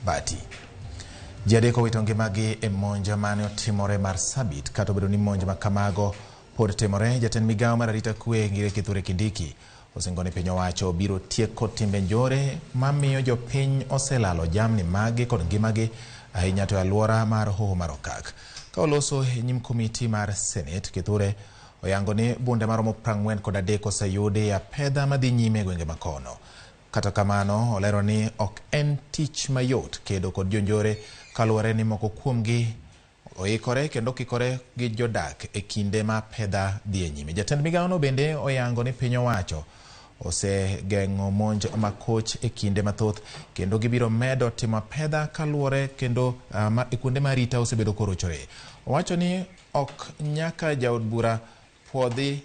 Bati. Ji adek owito ngimagi e monj mane otimore Marsabit. Kata obedo ni monj ma kamago pod timore, jatend migawo mar arita kwe Ngire Kithure Kindiki osingo ni piny owacho biro tieko timbe njore mamiyo jopiny oselalo jamni maggi kod ngimagi, ahinya to e alwora mar Hoho mar Okak. Ka oloso e nyim komiti mar Senate, Kithure oyango ni bunde maromo 43 oseyudi e apedha madhi nyime e gwenge makono. Kata kamano, olero ni ok en tich mayot kedo kod jonjore kaluwore ni moko kuomgi oikore kendo kikore gi jodak e kinde ma apedha dhi e nyime. Jatend migawono bende oyango ni piny owacho osegeng'o monj makoch e kinde mathoth kendo gibiro medo timo apedha kaluwore kendo e kuonde ma arita osebedo korochore. Owacho ni ok nyaka jaod bura puodhi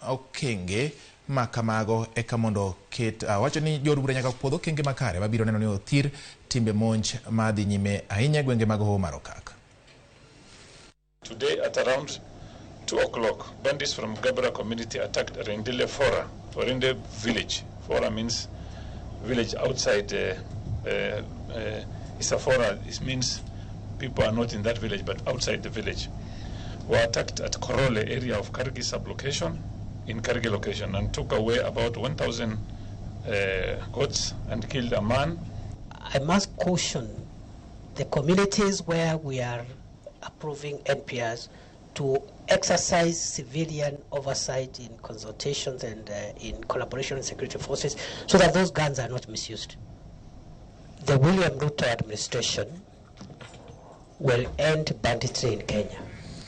okenge ma kamago eka mondo ket, wacho ni jood bura nyaka puodh okenge makare mabiro neno ni othir timbe monj madhi nyime ahinya e gwenge mag Hoho mar Okak. Today at around 2 o'clock, bandits from Gabra community attacked Rendille Fora, Orinde village. Fora means village outside, it's a Fora, it means people are not in that village but outside the village. Were attacked at Korole area of Kargi sublocation, in Kargi location, and took away about 1,000 goats and killed a man. I must caution the communities where we are approving NPRs to exercise civilian oversight in consultations and in collaboration with security forces so that those guns are not misused. The William Ruto administration will end banditry in Kenya.